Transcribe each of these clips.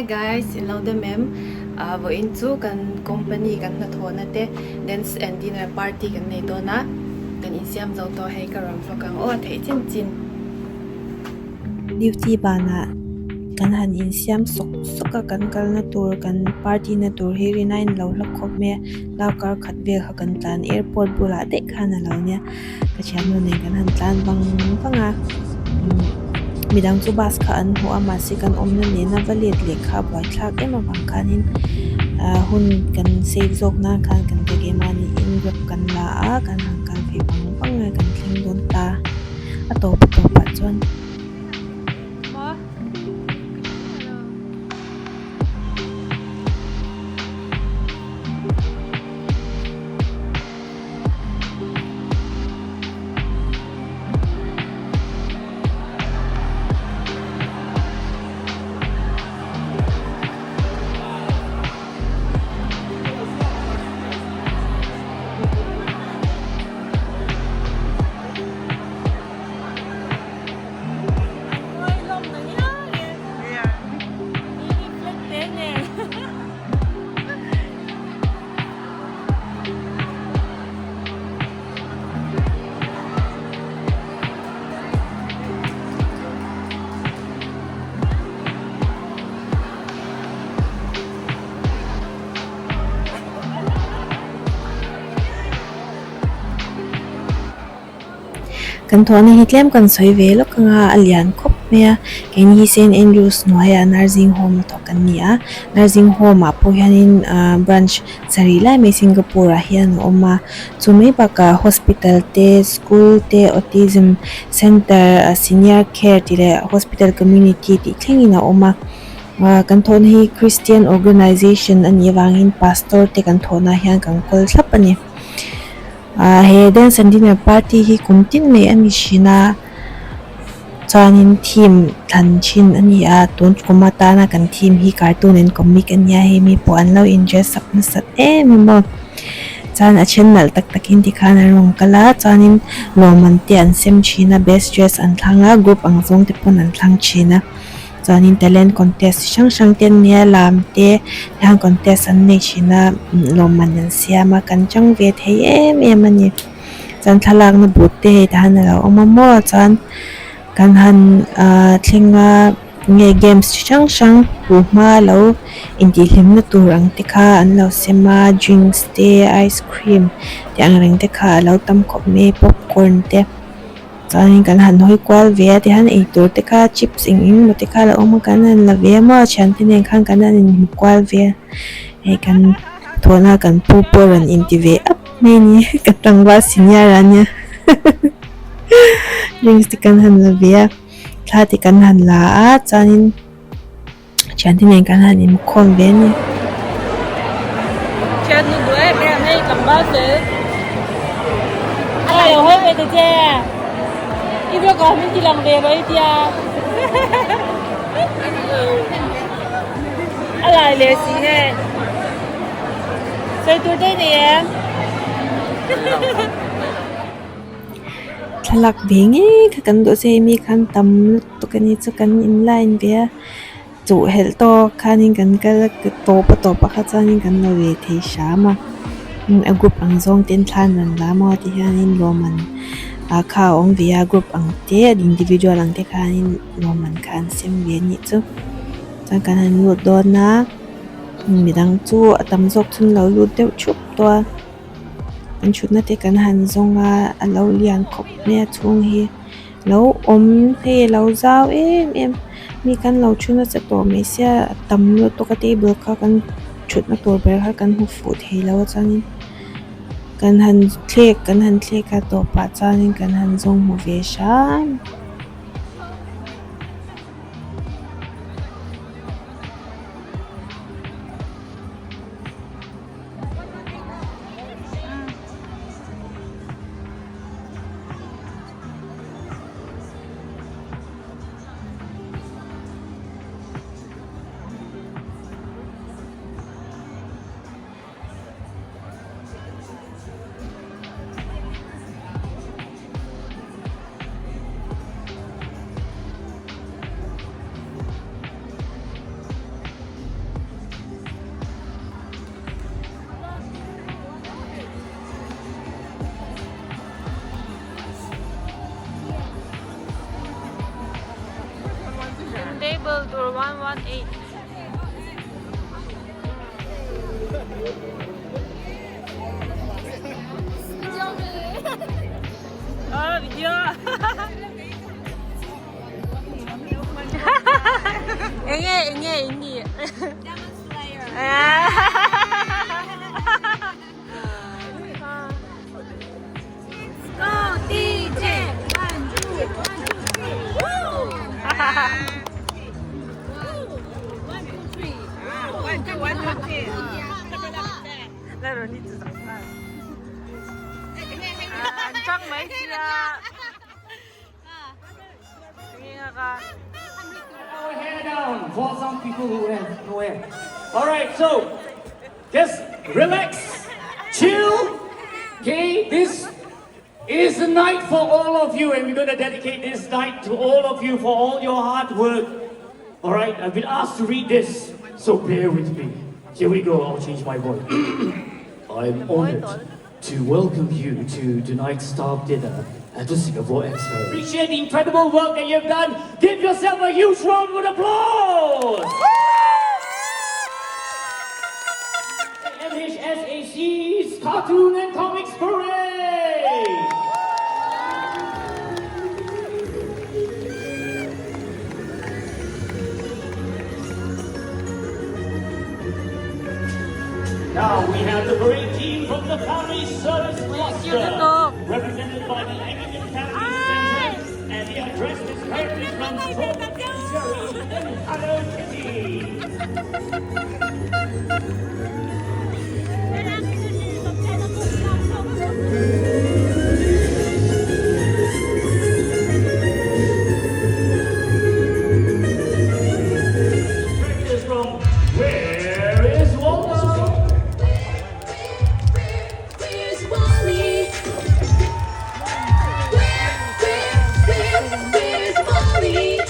Hi guys, in lo dam em? Ah vawiin chu kan company kan hnathawhna te dance and dinner party kan nei dawn a, kan insiam zo tawh hei ka rawn vlog ang aw a theih chin chin. Duty banah kan han insiam sawk sawk a, kan kalna tur kan party na tur hi rin a inlo hla khawp mai a, darkar khat vel kha kan tlan airport bulah daih khan a lo nia. Ka thiannu nen kan han tlan vang vang a midang chu bus kha an hmu a mahse kan awmna nena va let leh kha a buaithlak em avang khanin ah hun kan save zawk nan khan kan be kem a niin grab kan la a kan han kal ve vang vang a kan thleng dawn ta a tawp a tawpah chuan. Kan thawhna hi tlem kan sawi ve lawk ang a, a lian khawp mai a, keini hi Saint Andrews hnuaiah nursing home a thawk an ni a, nursing home ah pawh hianin ah branch sarih lai mai Singapore ah hian a awm a, chu mai bakah hospital te school te autism center senior care tih leh hospital community tih thlengin a awm a, ah kan thawhna hi Christian organization a nih avangin pastor te kan thawhna hian kan kawl thlap a ni. Ah he dance and dinner party hi kum tin mai a ni thin a chuanin theme thlan thin a ni a tun kum atana kan theme hi cartoon and comic a nia hei mi pawh an lo in dress up nasat em em a chuan a then nalh tak takin tikhan an rawn kal a chuanin lawmman te an sem thin a best dress an thlang a group ang zawng te pawn an thlang thin a. Chuanin talent contest chi hrang hrang te an nia lam te hian contest an nei thin a lawmman an siam a kan chang ve thei em em a ni chuan thlalakna but te hei tah hian a lo awm a maw chuan kan han ah thleng a nge games chi hrang hrang tu hma lo intihhlimna tur ang te kha an lo sem a drinks te ice cream te ang reng te kha a lo tam khawp mai popcorn te. Chuanin kan han hawi kual ve a tihian eitur te kha chips eng eng emaw te kha a lo awm a kan han la ve a maw thiante nen khan kan han inhmu kual ve a hei kan thawhna kan pu pawh rawn inti ve ap mai a ni ka tlangval senior a nia drinks te kan han la ve a thla te kan han la a chuanin. Thiante nen kan han inkhawm ve a ni. Thiannu duh em em hei tlangval fel. A lo hawi ve ta che. I vlog ah min ti lang ve mai tia. A lai leh si hei. Sawi tur te i nei em? Thlalak ve ngei kha kan duh che mi khan tam lutuk a ni chu kan in line ve a. Chuh helh tawk khanin kan kal a tawp a tawp ah kha chuanin kan lo ve thei hram a a group ang zawng ten thla an rawn la maw ti hianin lawmman ah kha a awm ve a group ang te individual ang te khanin lawmman kha an sem ve a nih chu chuan kan han lut dawn a midang chu a tam zawk chu an lo lut deuh thup tawh a an thutna te kan han zawng a a lo lian khawp mai a chhung hi. Lo awm hei a lo zau em em mi kan lo thu nasa tawh mai sia a tam lutuk a table kha kan thutna tur ber kha kan hmu fuh thei lo a chuanin kan han thlek kan han thlek a tawpah chuanin kan han zawng hmu ve hram. tur 118. Ah, video. Enge enge inni. Demon Slayer. Go DJ. 1 2 1 2 3. Woo! 1 2 3. 1 2 1 2 3. La rawn ni chu zak nghal. An chang mai sia. Enge nga ka. Our hair down for some people who have no hair. All right, so just relax, chill. Okay, this is a night for all of you, and we're going to dedicate this night to all of you for all your hard work. All right, I've been asked to read this, so bear with me. Here we go. I'll change my voice. I'm honored to welcome you to tonight's staff dinner at the Singapore Expo. Appreciate the incredible work that you've done. Give yourself a huge round of applause. MHSAC's Cartoon and Comics Parade! Now we have the parade team from the Family Service Cluster, represented by the Anglican Family Center, and the address is currently from Tom and Jerry and Hello Kitty. Characters from Where is Waldo? Where's Wally? Where, where's Wally?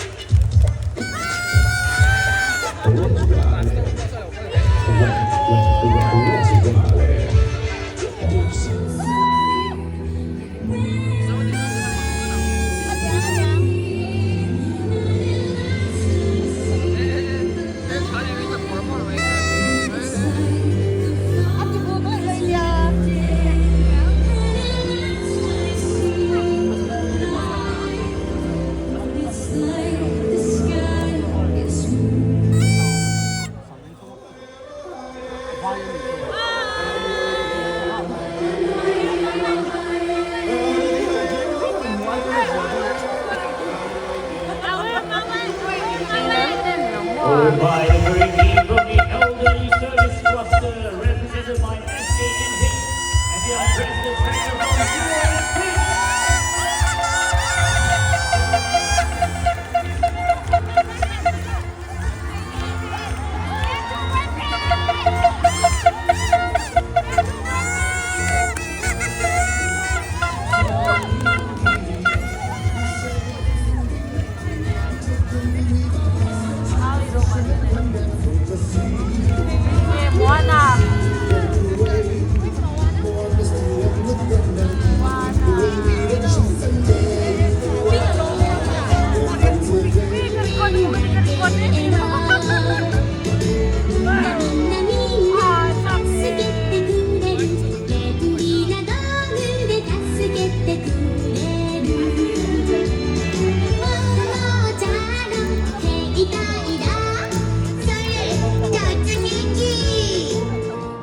It's like the sky is Followed by the parade team from the Elderly Service Cluster, represented by SANH, and the address is character from USP. Nge Moana. みんなみんな助けてくれる便利な道具で助けてくれるおもちゃの携帯だそれ突撃。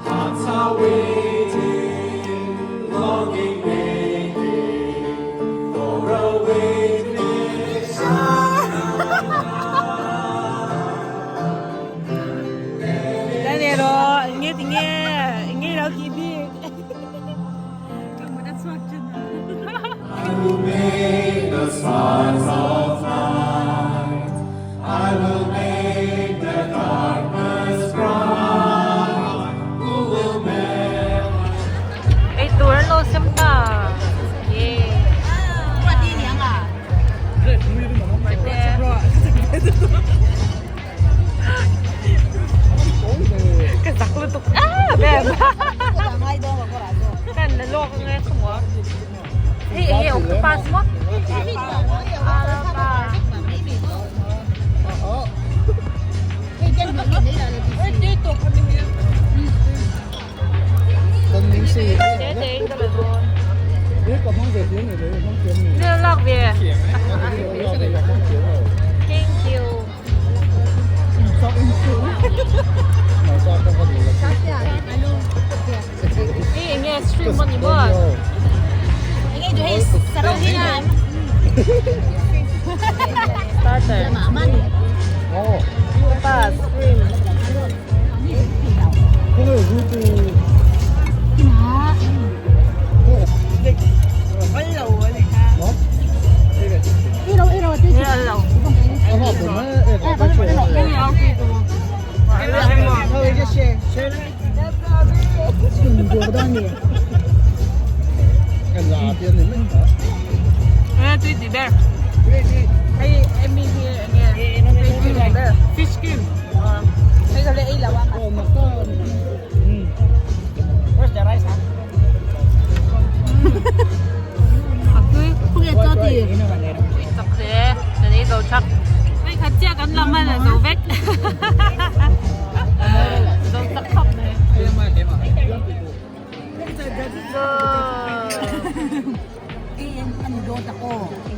Hearts are waiting, longing, waiting for a witness. Dani ro nge ti nge nge lo ki bi. I will make the stars of light. I will make the darkness bright. Who will bear Ei tur an lo sem ta. Ye. Ka zak lutuk ah bem. Kan la lawk nge khamo. Hei hei octopus mo. Alaba. Thank you. Hei eng nge shrimp a ni maw? Starter. Pa shrimp. Fish cream. A tui. Tui tak hle. Kan ei zo thak. Hei khat chiah kan lam a la zo vek. Zo tak khawp mai.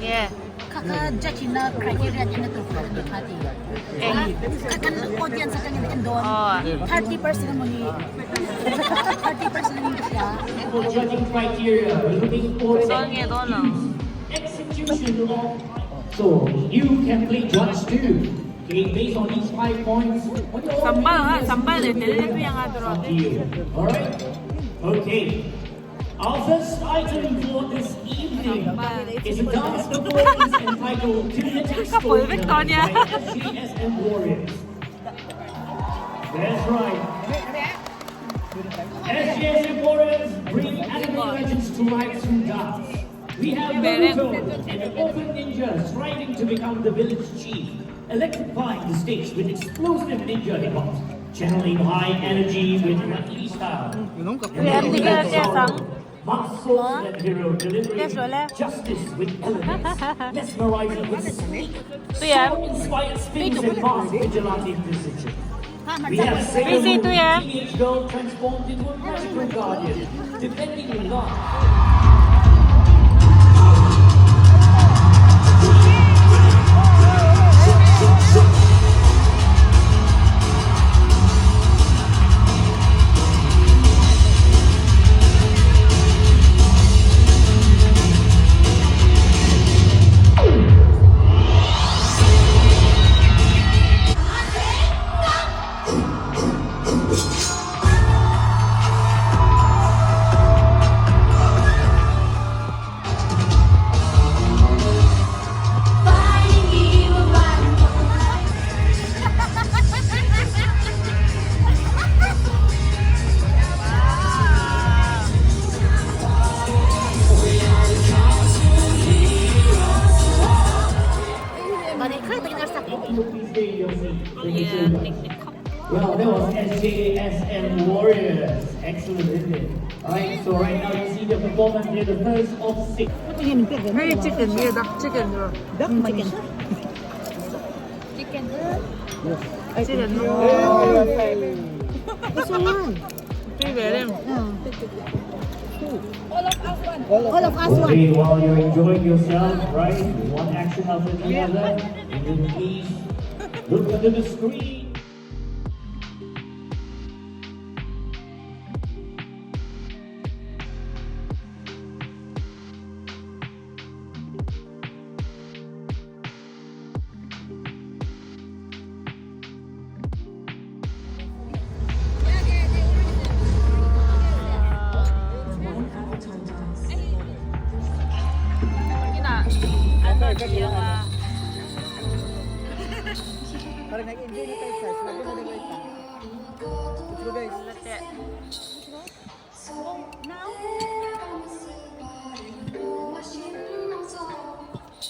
Enge? Dawn nge dawn lo. Sambal kha sambal leh tel leh tui anga tawh Our first item for this evening is a dance performance entitled Kinetic Ka pawl vek tawh ania. by SGSM Warriors. That's right. SGSM Warriors bring anime legends to life through dance. We have Naruto, an open ninja striving to become the village chief, electrifying the stage with explosive ninja hip hop, channeling high energy with Lee style. Masked swordsman hero delivering justice with elegance, mesmerizing with sleek, sword-inspired spins and fast vigilante precision. We have Sailor Moon, teenage girl transformed into a magical guardian, defending love. Well, that was SJSM Warriors. Excellent, isn't it? Alright, so right now you see the performance here, the first of six. Hei chicken nge duck chicken rawh. Chicken. Chicken Tui ve reng. Okay, while you're enjoying yourself, right? One action after the other. And then please look under the screen. Inah an rawn ti ang a. La teh.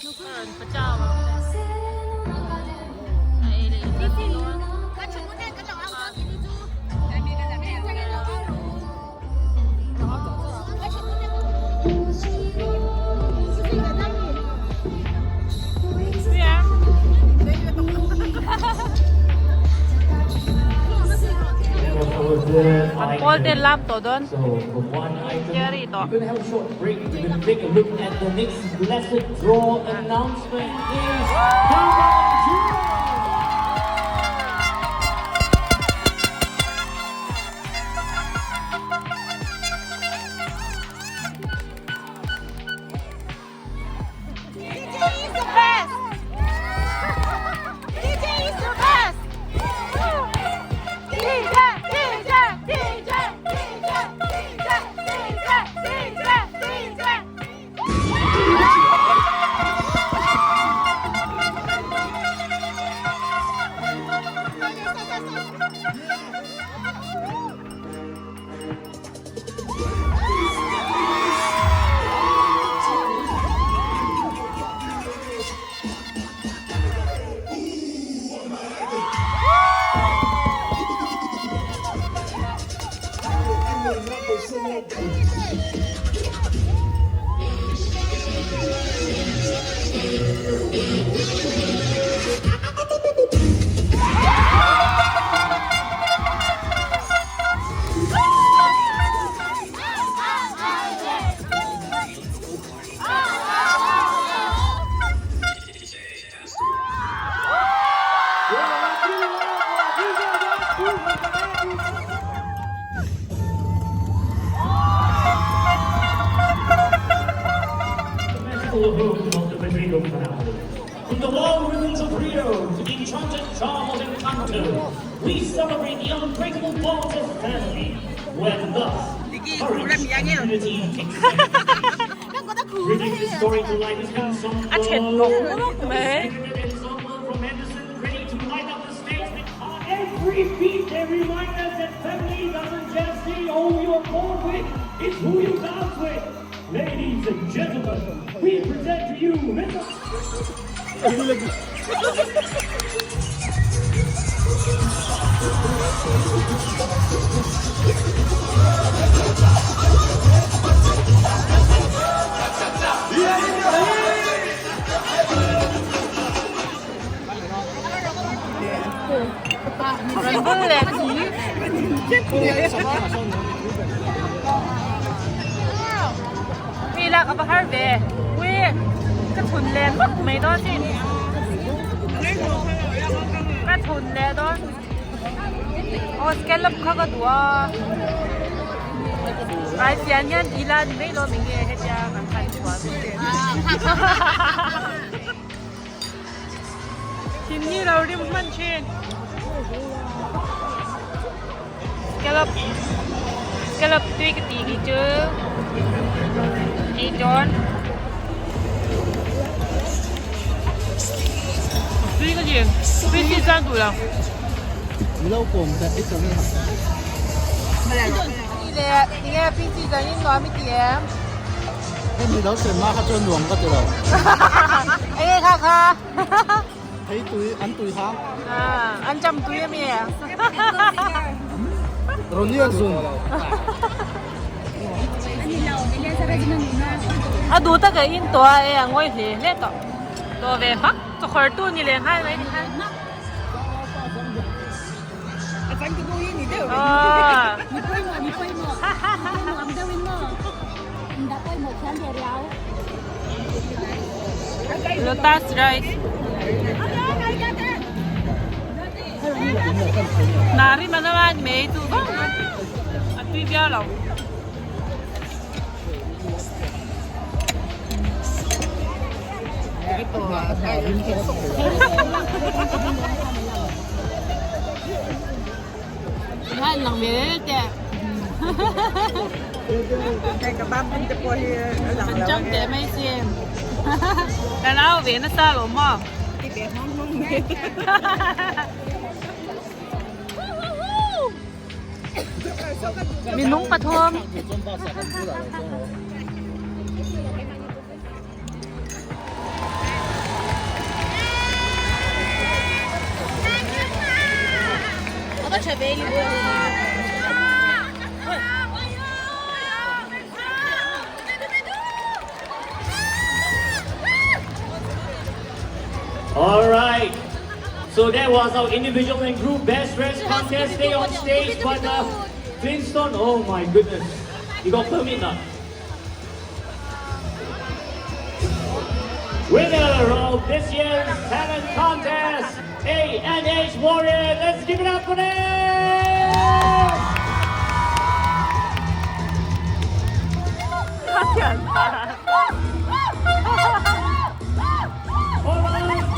Ka rawn pa chau ang che. A ei leh in dawn dawn. Kan pawl te an lam tawh dawn. Theory tawh. A then nawk nawk mai. Rawn bul leh Mi lak a va har ve. Ui ka chhun leh vak mai dawn sin. Ka chhun leh dawn. Aw scallop kha ka duh a. Ai fian hian ila ni mai lo mi nge hetia kan khan chhuah ve. Thim hi lo rim hman thin. Scallop scallop tui ka ti ki chu ei dawn. Tui ka ti tui si chuan duh lo. Ni le tinge PC chuan in nuam i ti em? Hemi lo sem ma kha chuan nuam ka ti lo. Enge kha kha? Thei tui an tui hang. Ah, an cham tui ami? Ronian zun. A duh tak a in tawh a e a ngawi hle hle tawh. Tawh ve hmak chawkhawr tu ni leh nghal mai ni khan. Lotus rice. Nari mana man mei tu vang a tui viau lo. Chang teh mai si. Ka nau ve nasa lo maw? Minung pathum. All right. So that was our individual and group best dressed contest. Stay on stage, but uh, Flintstone, oh my goodness. You got permit now. Winner of this year's talent contest, A&H Warrior. Let's give it up for them! All right.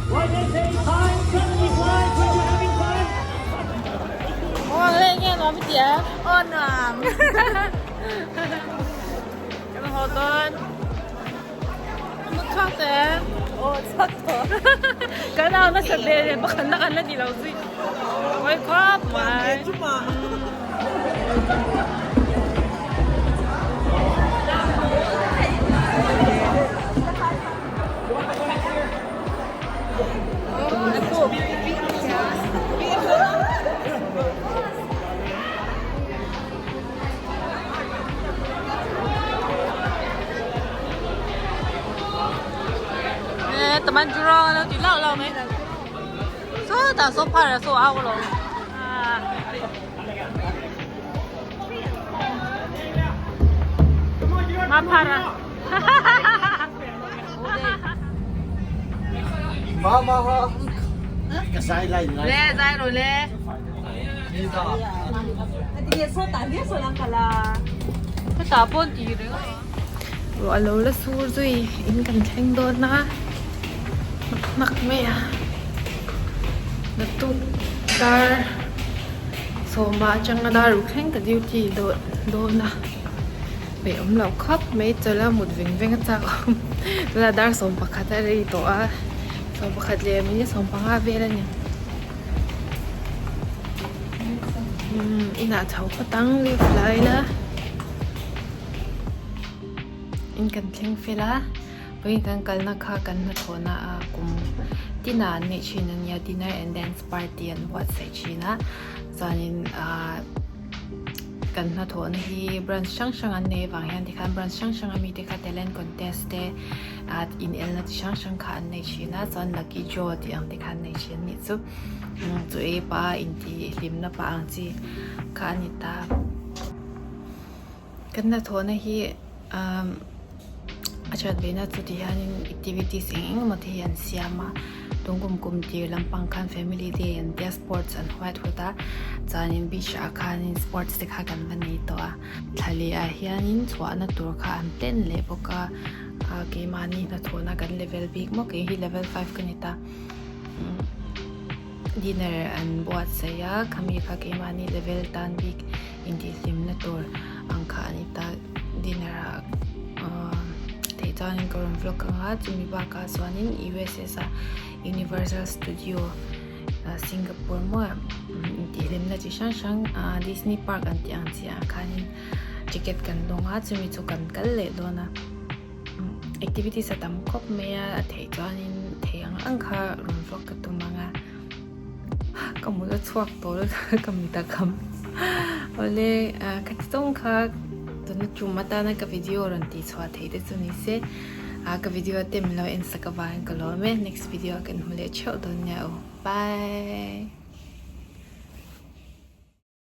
Like they say, time suddenly flies when you're having fun. Aw le nge nuam i ti em? Aw nuam. Kan haw dawn. Mut chhuak tawh em? Aw chhuak tawh. Kan au nasa ve le pakhat na kan la ti lo zui. Kawi khawp mai. Taman Jurong lo ti lau lau mai. Sawtah saw phar ah saw au lo. Ma phar ah. Ma ma ha. Ka zai lai ngai. Le zai ro le. Ka pawn ti reng. Ruah lo la sur zui in kan thleng dawn a hmak hmak mai a naktuk dar sawma atanga dar ruk thleng ka duty dawn a peih awm loh khawp mai chawlh a mut veng veng a chak awm tunah dar 11 a rei tawh a 11 leh minute 15 vel a ni umm inah chho phawt ang lift la ila. In kan thleng fel a vawiin kan kalna kha kan hnathawhna a kum tin ah an neih thin a nia dinner and dance party an buatsaih thin a chuanin ahh kan hnathawhna hi branch hrang hrang an nei avang hian tikhan branch hrang hrang ami te kha talent contest te ah inelna chi hrang hrang kha an nei thin a chuan lucky draw tih ang te kha an nei thin a nih chu chu ei pah a intihhlimna pah ang chi kha a ni ta. Kan hnathawhna hi umm a that ve na chu ti hianin activities eng eng emaw te hi an siam a tun kum kum tir lampang khan family day an tia sports an huat hut a chuanin beach ah khanin sports te kha kan va nei tawh a thla leh ah hianin chhuahna tur kha an ten leh bawk a ah keimahni hnathawhna kan level bik maw kei hi level five ka ni ta umm. Dinner an buatsaih a khami kha keimahni level tan bik intihhlimna tur ang kha a ni ta dinner ah ahh theih chuanin ka rawn vlog ang a chumi bakah chuanin U_S_S a Universal Studio Singapore maw intihhlimna chi hrang hrang ahh Disney park an tih ang chiah ah khanin ticket kan dawng a chumi chu kan kal leh dawn a. Activities a tam khawp mai a a theih chuanin thei ang ang kha rawn vlog ka tum ang a ka mut a chhuak tawh lutuk a ka mit a kham awle ka ti tawng kha tuna tum atana ka video rawn tih chhuah theih te chu ni se ah ka video te min lo en sak avangin ka lawm e next video ah kan hmu leh theuh dawn nia aw bye.